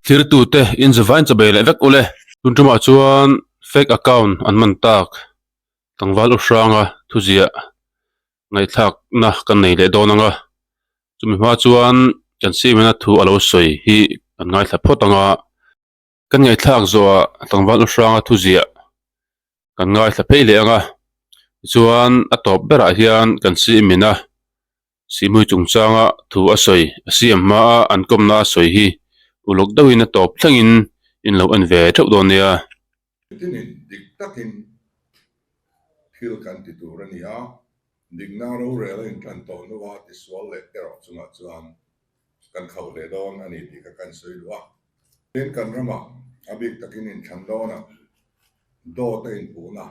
Thirtute in zavain chawbei leh vek ule. Tun tumah chuan fake account an man tak tlangval u hranga thuziah ngaihthlakna kan nei leh dawn ang a, chumi hma chuan kan siamina thu a lo sawi hi kan ngaithla phawt ang a, kan ngaihthlak zawhah tlangval u hranga thuziah kan ngaithla phei leh ang a, tichuan a tawp berah hian kan siamina Sihmui chungchanga thu a sawi a siam hmaa an kawmna a sawi hi uluk deuhin a tawp thlengin in lo en ve theuh dawn nia. Tinin dik takin thil kan ti tur a ni a, dikna rorel a intan tawh hnua tisual leh erawh chungah chuan kan khauh hle dawn a ni tih kha kan sawi duh a. Tin, kan ramah a bik takin inthlan dawnah dawt a inpuhna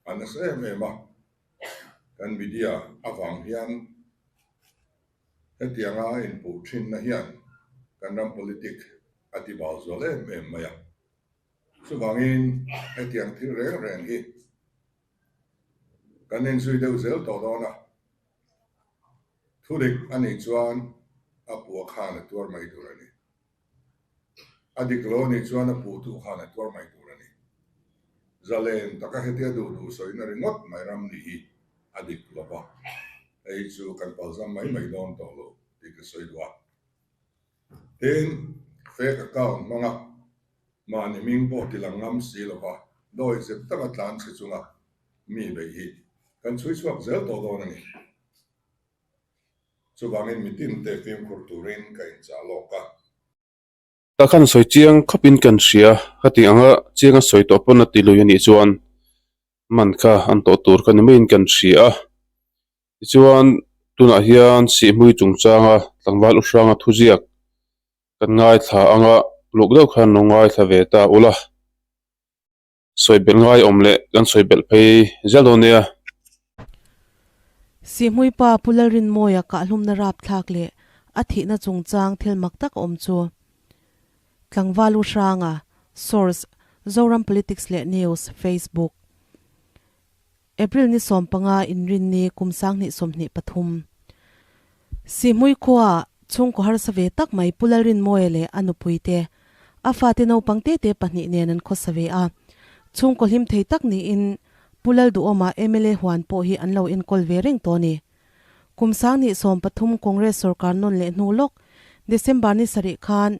a nasa em em a, Kan media avang hian hetianga a inpuh thinna hian kan ram politic a ti bal zual em em mai a. Chuvangin hetiang thil reng reng hi kan inzui deuh zel tawh dawn a, thudik a nih chuan a puah khan a tuar mai tur a ni. A dik lo anih chuan a puhtu khan a tuar mai tur a ni. Zalen taka hetia duh duh sawina ringawt mai ram nih hi a dik lo va, hei hi chu kan palzam mai mai dawn tawh lo tih ka sawi duh a. Tin, fake account hmanga mahni hming pawh ti lang ngam si lo va, dawi zep taka tlan chhe chunga mi beih hi kan chhui chhuak zel tawh dawn a ni. Chuvangin mitinte fimkhur turin ka inchah lawk a. Tah khan sawi chiang khawpin kan hria, ka tih anga chianga sawi tawh pawn a ti lui a nih chuan man kha an tawh tur ka ni maiin kan hria a. Tichuan tunah hian Sihhmui chungchanga tlangval u hranga thuziak kan ngaithla anga luk deuh khan lo ngaithla ve ta ula. Sawi belh ngai awm leh kan sawi belh phei zel dawn nia. Sihhmuipa Pu Lalrinmawia kahhlumna rapthlak leh a thihna chungchang thil mak tak a awm chu Tlangval U Hranga, Source, Zoram Politics leh News, Facebook. April ni 15 inrinni kum 2023. Sihhmui khua chhungkaw harsa ve tak mai Pu Lalrinmawia leh a nupuite, a fate naupang te te pahnih nen an khawsa ve a. Chhungkaw hlim thei tak niin Pu Lalduhawma mla huan pawh hi an lo enkawl ve reng tawh a ni. Kum 2013 Congress sorkar nawn leh hnu lawk December ni sarih khan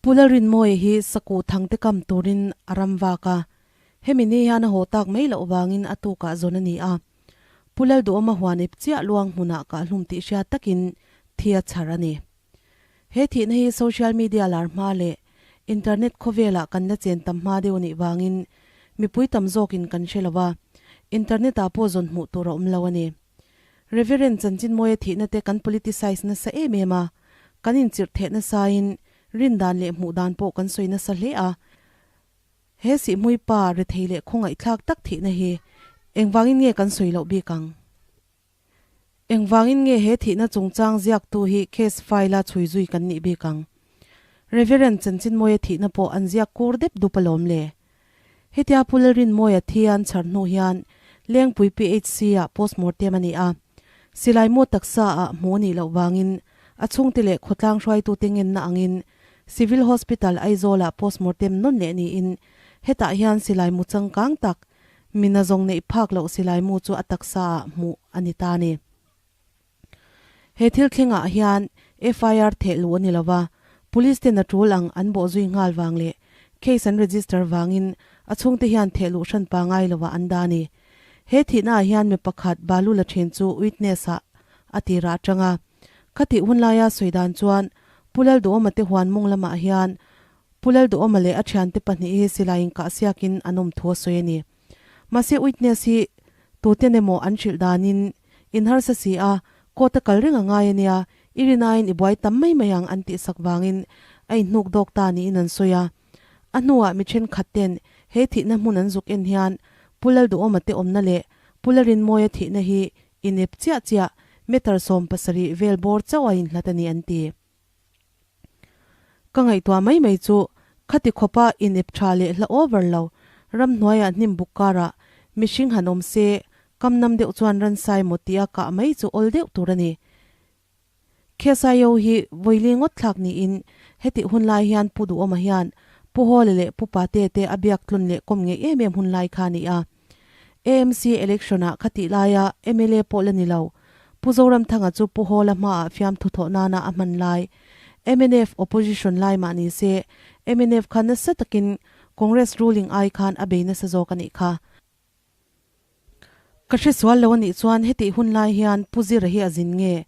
Pu Lalrinmawia hi Sakuh Thangte kam turin a ram vak a. Hemi ni hian a haw tak mai loh vangin a tukah zawn a ni a. Pu Lalduhawma huan ip chiah luang hmunah kahhlum tih hriat takin thi a chhar a ni. He thihna hi social media lar hma leh internet khawvelah kan la chen tam hma deuh a nih vangin mipui tam zawkin kan hre lo a, internet ah pawh zawn hmuh tur a awm lo a ni. Reverend Chanchinmawia thihna te kan politicize nasa em em a, kan inchirh theh nasain rindan leh hmuh dan pawh kan sawi nasa hle a. He Sihhmui pa rethei leh khawngaihthlak tak thihna hi engvangin nge kan sawi loh bik ang? Engvangin nge he thihna chungchang ziaktu hi case file-a chhui zui kan nih bik ang? Reverend Chanchinmawia thihna pawh an ziak kur dep dup alawm le. Hetia Pu Lalrinmawia thi an chhar hnu hian Lengpui PHC-ah postmortem a ni a. Silai mu taksa ah hmuh a nih loh vangin a chhungte leh khawtlang hruaitute ngenna angin Civil Hospital Aizawl-ah postmortem nawn leh niin hetah hian silai mu changkang tak, mina zawng neih phak loh silai mu chu a taksa ah hmuh a ni ta a ni. He thil thlengah hian FIR theh luh a ni lova, Police ten a tul ang an bawh zui nghal vang leh case an register vangin a chhungte hian theh luh hran pangai lovah an dah a ni. He thihna ah hian mi pakhat balu la thin chu witness ah a tirah atang a. Khatih hun laia sawi dan chuan Pu Lalduhawma te huan mawng lamah hian Pu Lalduhawma leh a thiante pahnih hi silai inkah siakin an awm thu a sawi a ni. Mahse witness hi tuten emaw an hrilh danin in harsa si a, court a kal reng a ngai a nia, i rinaiin i buai tam mai mai ang an tihsak vangin a inhnuk dawk ta niin an sawi a. A hnuah mi thenkhat ten he thihna hmun an zuk en hian Pu Lalduhawma te awmna leh Pu Larinmawia thihna hi inep chiah chiah meter 17 vel bawr chauh a inhlat a ni an ti. Ka ngaihtuah mai mai chu khati khawpa inep tha leh hla over lo ramhnuaiah hnim buk karah mihring han awm se kam nam deuh chuan ransai maw tia kah mai chu awl deuh tur a ni. KSIO hi vawili ngawt thlak niin hetih hun lai hian Pu Duhawma hian Pu Hawla leh Pu Pate te a biak tlun leh kawm ngeih em em hun lai kha a ni a. AMC election-ah khatih laia mla pawh la ni lo, Pu Zoramthanga chu Pu Hawla hmaah fiamthu thawh nana a hman lai. Mnf opposition lai mah ni se, mnf kha nasa takin Congress ruling ai khan a bei nasa zawk a nih kha. Ka hre sual lo a nih chuan hetih hun lai hian Pu Zira hi a zin nge?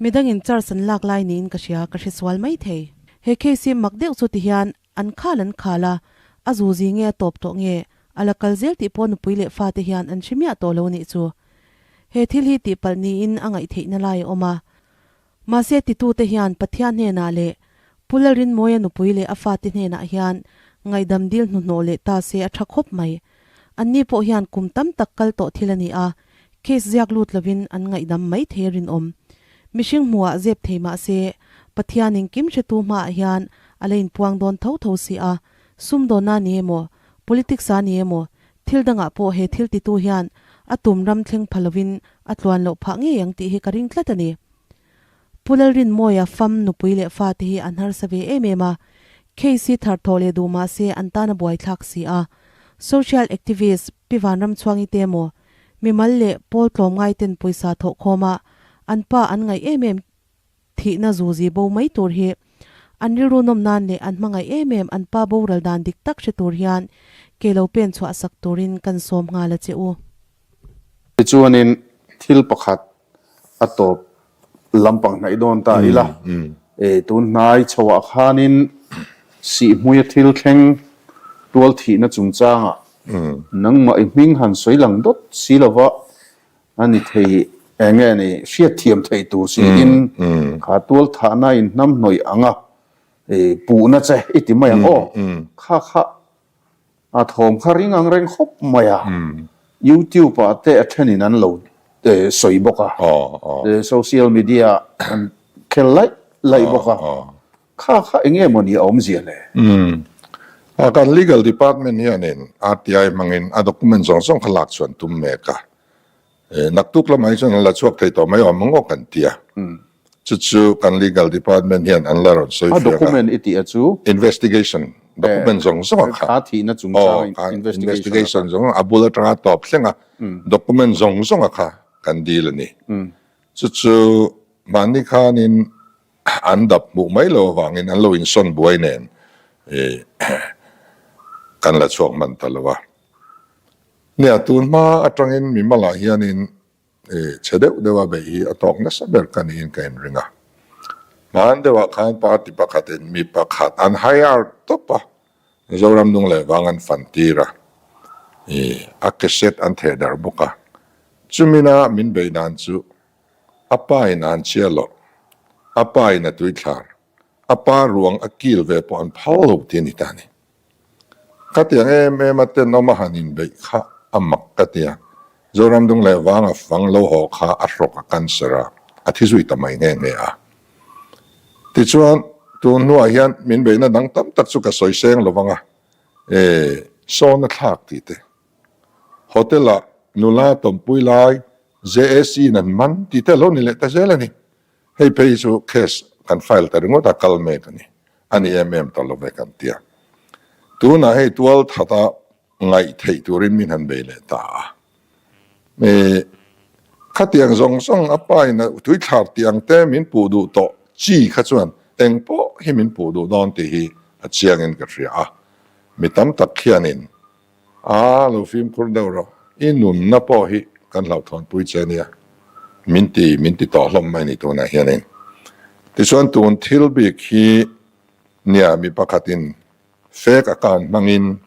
Midangin charge an lak lai niin ka hria, ka hre sual mai thei. He case hi mak deuh chu ti hian an khal an khal a, a zu zi nge a tawp tawh nge, a la kal zel tih pawh nupui leh fate hian an hre miah tawh lo a nih chu. He thil hi tihpalh niin a ngaihtheihna lai a awm a. Mahse titute hian Pathian hnenah leh Pu Lalrinmawia nupui leh a fate hnenah hian ngaihdam dil hnuhnawh leh ta se a tha khawp mai. Anni pawh hian kum tam tak kal tawh thil a ni a, case ziak lut lovin an ngaihdam mai thei a rinawm. Mihring hmuhah zep thei mah se, Pathian engkim hretu hmaah hian a la inpuang dawn tho tho si a, sumdawnna ni emaw, politics-a ni emaw, thil dangah pawh he thil titu hian a tum ram thleng pha lovin a tluan loh phah ngei ang tih hi ka ring tlat a ni. Pu Lalrinmawia fam nupui leh fate hi an harsa ve em em a, case hi thar thawh leh duh mah se an tan a buaithlak si a. Social activist Pi Vanramchhuangi te emaw, mimal leh pawl tlawmngai ten pawisa thawh khawm a, an pa an ngaih em em thihna zuzi bo mai tur hi an rilru nawm nan leh an hmangaih em em an pa boral dan dik tak hre tur hian ke lo pen chhuah sak turin kan sawm nghal a che u. Tichuanin thil pakhat a tawp lampang hnaih dawn ta ila, tun hnai chhoah khanin Sihhmuia thil thleng tual thihna chungchangah nangmah i hming han sawi lang dawt si lova a ni thei eng nge ni hriatthiam theih tur siin kha tual thahna in hnamhnawih anga puhna che i ti mai ang aw, kha kha A thawm kha ring ang reng khawp mai a, YouTube ah te a thenin an lo sawi bawk a, social media ah an khel laih laih bawk a, kha kha eng nge mawni a awmzia le? A kan legal department hianin RTI hmangin a document zawng zawng kha lak chhuan tum mek a, naktuk lamah hi chuan an la chhuak thei tawh mai awm ang aw kan ti a, Chu chu kan legal department hian an la rawn sawi fiak a. A document i tih a chu? Investigation document zawng zawng a kha. Kha thihna chungchang investigation. Investigation zawng zawng a bul atanga tawp thleng a document zawng zawng a kha kan deal a ni. Chu chu mahni khanin an dap hmuh mai lo avangin an lo insawn buai nen kan la chhuak hman ta lo a. Nia tun hma atangin mimalah hianin Chhe deuh deuha beih hi a tawk nasa ber ka niin ka inring a. Hman deuhah khan party pakhatin mi pakhat an hire tawp a, Zoram dung leh vang an fan tir a, a cassette an theh darh bawk a. Chumina min beih dan chu a pa in an chhia loh, a pa in a tuithlar, a pa ruang a kil ve pawh an phal lo ti a ni ta a ni. Khatiang em em a tenawm a han inbeih kha a mak ka ti a, Zoram dung leh vang a fang lo haw kha a hrawk a cancer a, a thi zui ta mai nghe nghe a. Tichuan, tun hnuah hian min beihna dang tam tak chu ka sawi seng lo vang a, e, sawn a thlak tih te. Hotel ah nula tawmpui lai JAC in an man tih te a lo ni leh ta zel a ni. Hei phei hi chu case kan file ta ringawt a, kal mek a ni. A ni em em ta lo ve kan ti a. Tunah hei tual thata ngaih theih turin min han bei leh ta a. Me khatiang zawng zawng a pa in a tuithlar tih ang te min puh duh tawh chi kha chuan eng pawh hi min puh duh dawn tih hi a chiangin ka hria a. Mi tam tak khianin A lo fimkhur deuh rawh, i nunna pawh hi kan hlauhthawnpui che nia, min ti, min ti tawh hlawm mai ni tunah hianin. Tichuan tun thil bik hi nia mi pakhatin fake account hmangin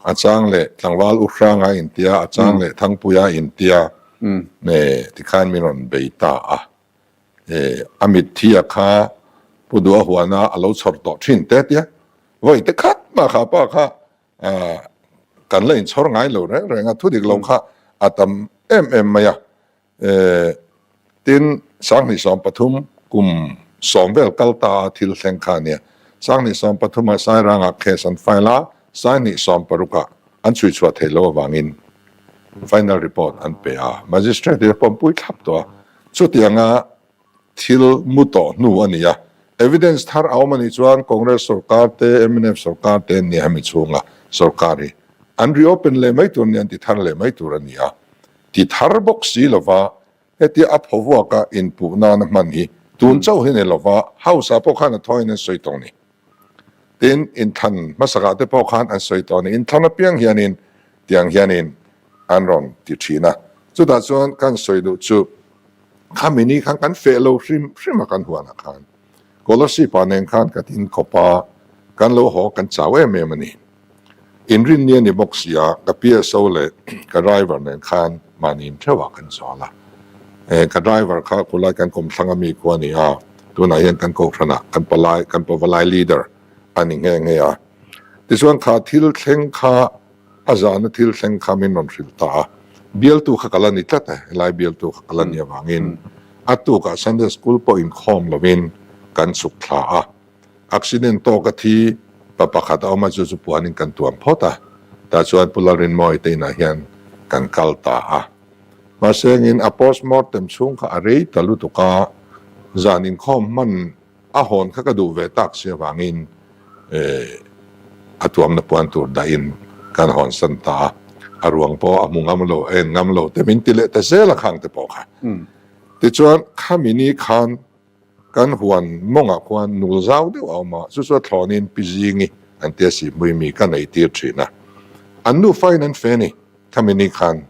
a chang leh tlangval u hranga intia, a chang leh thangpuia intia tikhan min rawn bei ta a. A mitthi a kha Pu Duha huana a lo chhawr tawh thin te tia, vawi te khat mah kha pa kha Kan la inchhawr ngai lo reng reng a, thudik lo kha a tam em em mai a. Tin, 2013 kum sawm vel kal ta a thil thleng kha a nia. 2013 ah Sairangah case an file a, 2016 ah an chhui chhuah theih loh avangin final report an pe a. Magistrate in a pawmpui thlap tawh a. Chutianga. Thil mu tawh hnu a ni a, evidence thar a awm a nih chuan Congress sorkar te, mnf sorkar te an ni hemi chhunga sorkar hi an reopen leh mai tur a ni, an ti thar leh mai tur a ni a. Ti thar bawk si lova hetia a phaw-vuaka inpuh nana hman hi tun chauh hi ni lova House-ah pawh khan a thawiin an sawi tawh a ni. Tin, inthlan hmasakah te pawh khan an sawi tawh a ni. Inthlan apiang hianin tiang hianin an rawn ti thin a. Chutah chuan kan sawi duh chu khami ni khan kan feh lo hrim hrim a kan huanah khan. Scholarship ah nen khan ka tin khawp a, kan lo haw kan chau em em a ni. Inrinni a ni bawk si a, ka PSO leh ka driver nen khan mahni in theuhah kan chawl a. Ka driver kha khulai kan kawmthlang a mi khu a ni a, tunah hian kan kohhranah kan palai, kan pavalai leader a ni nghe nghe a. Tichuan kha thil thleng kha a zana thil thleng kha min rawn hrilh ta a, bialtu kha ka la ni tlat e, helai bialtu kha ka la ni avangin a tukah Sunday School pawh inkhawm lovin kan chhuk thla a. Accident tawk a thi pa pakhat a awm a, chu chu puanin kan tuam phawt a, tah chuan Pu Lalrinmawii te inah hian kan kal ta a. Mahse engin a postmortem chhung kha a rei ta lutuk a, zan inkhawm hman a hawn kha ka duh ve tak si avangin a tuamna puan tur dahin kan hawnsan ta a, a ruang pawh a hmu ngam lo, a en ngam lo te min ti leh ta zel a khang te pawh kha. Tichuan khami ni khan Kan huan mawngah khuan nul zau deuh a awm a, chu chu a thlawnin Pi Zingi an tia si hmui mi ka nei tir thin a. An nufa in an fe ni, khami ni khan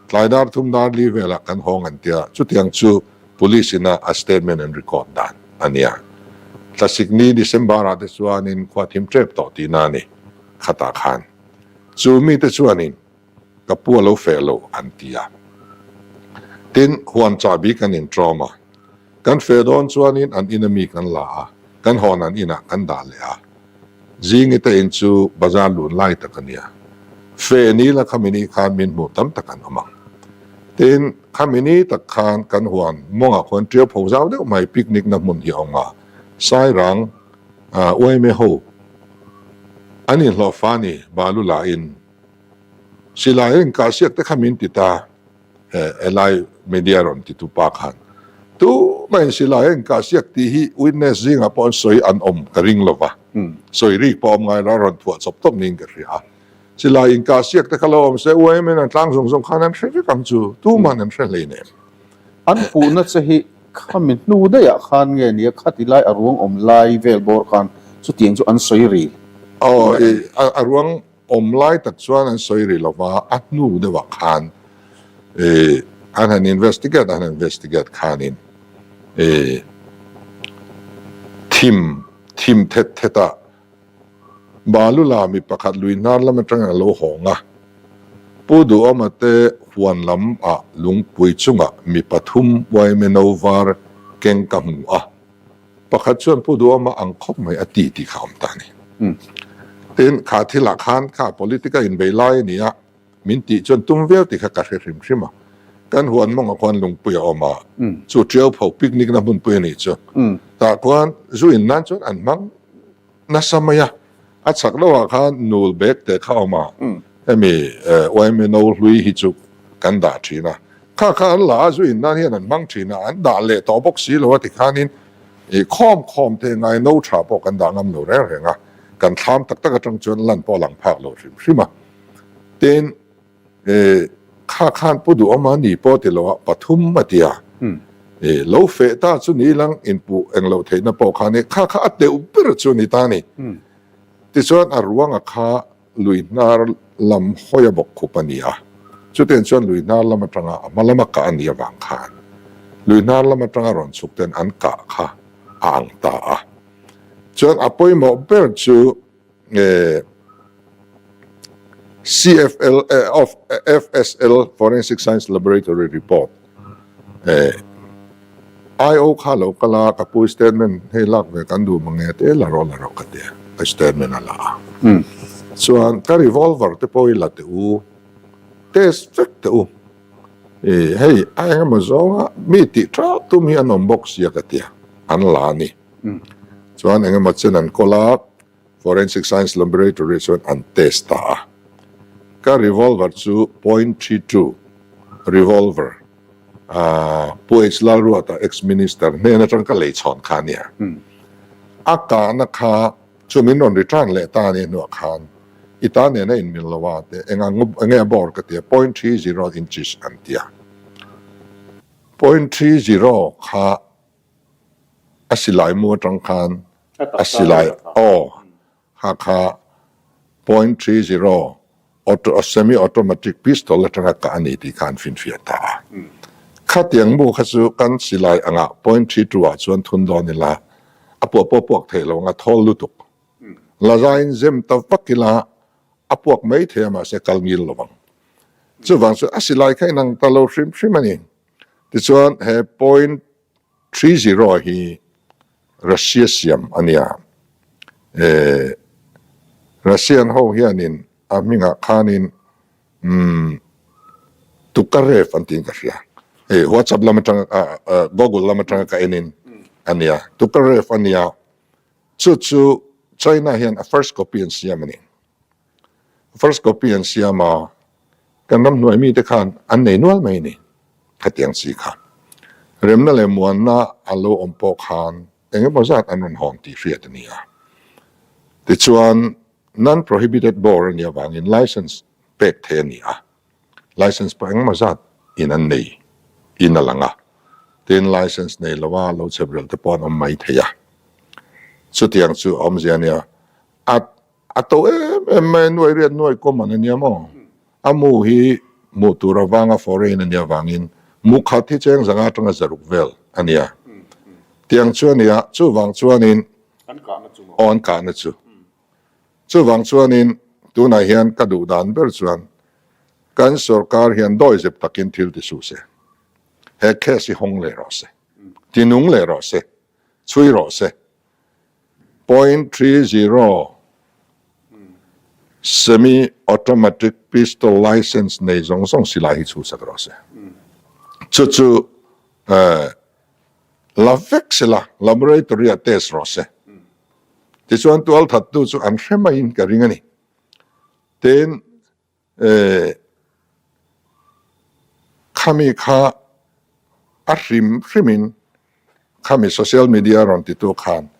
tlai dar thum dar li velah kan hawng an tia, chutiang chu Police ina a statement an record dan a nia. Tlasik ni December ah te chuanin khua thim tep tawh tihna a ni khatah khan. Chu mite chuanin Ka pu a lo feh lo an ti a. Tin, huan chahbi kan intrawm a. Kan feh dawn chuanin an ina mi kan la a, kan hawn an inah kan dah leh a. Zingi te in chu bazar lun lai tak a nia. Feh ni la khami ni khan min hmuh tam tak an awm ang. Tin, khami ni tak khan kan huan mawngah khuan ṭiau pho zau deuh mai picnic na hmun hi a awm a. Sairang, Uaime ho an inhlawhfa ni balu lahin Silai in kahsiak te kha min ti ta, helai media rawn ti tu pa khan. Tumah in silai in kahsiak tih hi witness zingah pawh an sawi an awm ka ring lo va, sawi rik pawh awm ngai lo, a rawn thuah chawp tawp niin ka hria a. Silai in kahsiak te kha lo awm se, UIM in an tlang zawng zawng khan an hre vek ang chu, tuman an hre hleinem. An puhna che hi khami hnu daihah khan nge nia khati lai a ruang awm lai vel bawr khan chutiang chu an sawi ri. Aw, a ruang Awm lai tak chuan an sawi rih lova, a hnu deuhah khan ih an han investigate an han investigate khanin ih thim thim thet thet a Balula mi pakhat lui hnar lam atangin a lo hawng a, Pu Duhawma te huan lam ah lungpui chungah mi pathum YMNO var keng ka hmu a. Pakhat chuan Pu Duhawma ang khawp mai a ti tih kha a awm ta a ni. Tin, kha thilah khan kha politic a inbei lai a ni a, min tih chuan tum viau tih kha ka hre hrim hrim a. Kan huan mawngah khuan lungpui a awm a, chu ṭiau pho picnic na hmunpui a nih chu. Tah khuan zu in nan chuan an hmang nasa mai a. A chhak lohah khan nul bag te kha a awm a, hemi YMNO hlui hi chu kan dah thin a. Kha kha an la a, zu in nan hian an hmang thin a, an dah leh tawh bawk si lo a tikhanin ih khawm khawm te ngai no tha pawh kan dah ngam lo reng reng a, kan thlam tak tak atang chuan lan pawh a lang phak lo hrim hrim a. Tin, E, kha khan pu duhawm a ni pawh ti lo a, pathum a ti a. E, lo feh ta chu ni lang inpuh eng loh theihna pawh kha ni, kha kha a teuh ber chu ni ta ni. Tichuan a ruanga kha lui hnar lam hawi a bawk khup a ni a, chutiang chuan lui hnar lam atanga a hma lama kah a nih avang khan lui hnar lam atanga rawn chhuk ten an kah kha a ang ta a. Chuan a pawimawh ber chu CFL of FSL Forensic Science Laboratory report IO kha lo kal a, ka pu statement hei lak ve kan duh mange te la rawh la rawh ka ti a, ka statement a la a. Chuan ka revolver te pawh hi la teh u, test vek teh u, hei a engemaw zawnga mi tih tha tum hi an awm bawk sia ka ti a, an la a ni. Chuan engemaw chen an kawl a, Forensic Science Laboratory chuan an test ta a. Ka revolver chu point 32 revolver. Pu H Lalruata ex minister hnen atang ka lei chhawn kha ania. A kahna kha chu min rawn return leh ta ania hnuah khan i ta nen a inmil lo a te eng ang enge a bawr ka tia 0.30 inches an tia. 0.30 kha a silai mu atang khan a silai aw kha kha 0.30 auto semi automatic pistol atanga kah a ni tih kha an finfiah ta a. Khatiang mu kha chu kan silai angah 0.32 ah chuan thun dawn ila a puah pawh puak thei lo anga thawl lutuk. Lazain zem ta vak ila a puak mai thei a mahse kal ngil lo ang. Chuvang chu a silai kha inang ta lo hrim hrim a ni. Tichuan he 0.30 hi Russia siam a nia. Eh, Russian ho hianin a hmingah khanin umm Tukarev an tiin ka hria. Hei WhatsApp lam atanga Google lam atanga ka enin a nia. Tukarev a nia. Chu chu China hian a first copy an siam a ni. First copy an siam a, kan ram hnuai mite khan an nei nual mai ni khatiang chi kha. Remna leh muanna a lo awm pawh khan eng emaw zat an rawn hawn tih hriat a ni a. Tichuan, non-prohibited bore a nih avangin license pek theih a ni a, license pawh engemaw zat in an nei in a lang a, tin license nei lova lo chheprel te pawh an awm mai thei a. Chutiang chu a awmzia a nia. A A to em em mai a, nuai riat nuai common a nia maw? A mu hi hmuh tur avanga foreign a nia vangin mu khat hi cheng zanga atanga zaruk vel a nia. Tiang chu a nia, chuvang chuanin aw an kahna chu. Chuvang chuanin tunah hian ka duh dan ber chuan kan sorkar hian dawizep takin thil ti suh se, he case hi hawng leh rawh se, ti nung leh rawh se, chhui rawh se. 0.30 Semi automatic pistol license nei zawng zawng silai hi chhuhsak rawh se. Chu chu la vek sela laboratory ah test rawh se. Tichuan tualthattu chu an hre maiin ka ring a ni. Tin, Khami kha a hrim hrimin khami social media rawn titu khan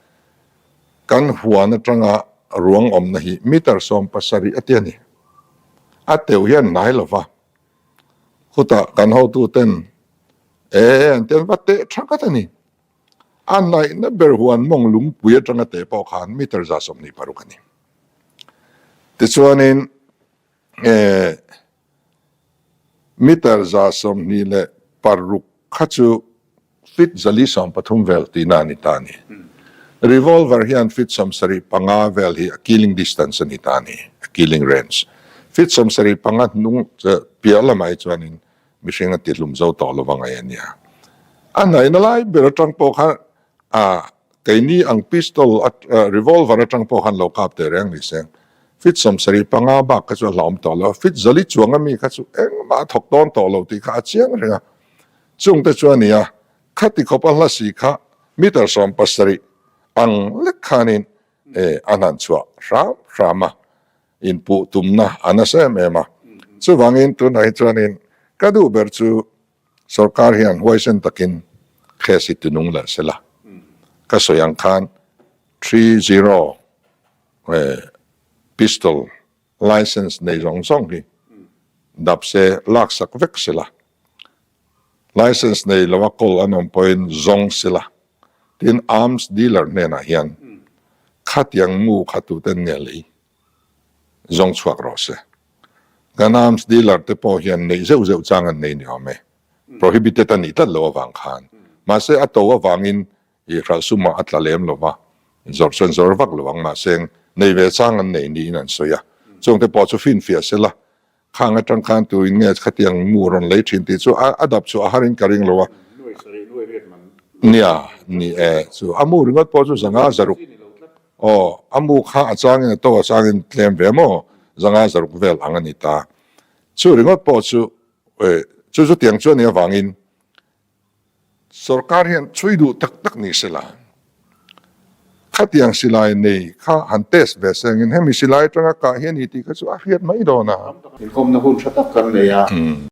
kan huan atanga ruang awmna hi meter 70 a ti a ni. A teuh hian hnai lo va, khutah kan hotuten e an ti an va teh tha ngat a ni. A hnaihna ber huan mawng lungpui atanga teh pawh khan meter 26 a ni. Tichuanin meter 26 kha chu feet 430 vel tihna a ni ta a ni. Revolver hian feet 75 vel hi a killing distance a ni ta a ni, a killing range. Feet 75 hnung piah lamah hi chuanin mihring a tihlum zo tawh lo va ngaih a nia. A hnaihna lai ber atang pawh khan a Keini ang pistol revolver atang pawh khan lo kap teh reng ni se. Fit 75 bak kha chu a hlauhawm tawh lo. Fit zali chuang ami kha chu engmah a thawk dawn tawh lo tih kha a chiang reng a. Chungte chu a ni a, khati khawp a hla si kha meter 70 ang lek khanin a hnan chhuah hram hram a, inpuh tumna a nasa em em a. Chuvangin tunah hi chuanin ka duh ber chu Sorkar hian huaisen takin case hi tinung leh se la, ka sawi ang khan 30 pistol license nei zawng zawng hi dap se laksak vek se la, license nei lo a kawl an awm pawhin zawng se la, tin arms dealer hnenah hian khatiang mu kha tuten nge lei zawng chhuak rawh se. Kan arms dealer te pawh hian neih zeuh zeuh chang an nei ni awm e. Prohibited a nih tlat loh avang khan. Mahse a to avangin i hralh sumah a tla lem lo va, zawrh chuan zawr vak lo ang mahse nei ve chang an nei niin an sawi a. Chungte pawh chu finfiah se la, Khang atang khan tuin nge khatiang mu rawn lei thin tih chu a dap chu a harin ka ring lo a. Nia, ni e, chu a mu ringawt pawh chu zanga zaruk aw, a mu kha a changin a to a changin tlem ve maw, zanga zaruk vel ang a ni ta. Chu ringawt pawh chu chu chutiang chu a nih avangin Sorkar hian chhui duh tak tak ni sela, khatiang silai nei kha han test ve sengin hemi silai atanga kah hi a ni tih kha chu a hriat mai dawn a. Inkawmna hun tha tak kan nei a.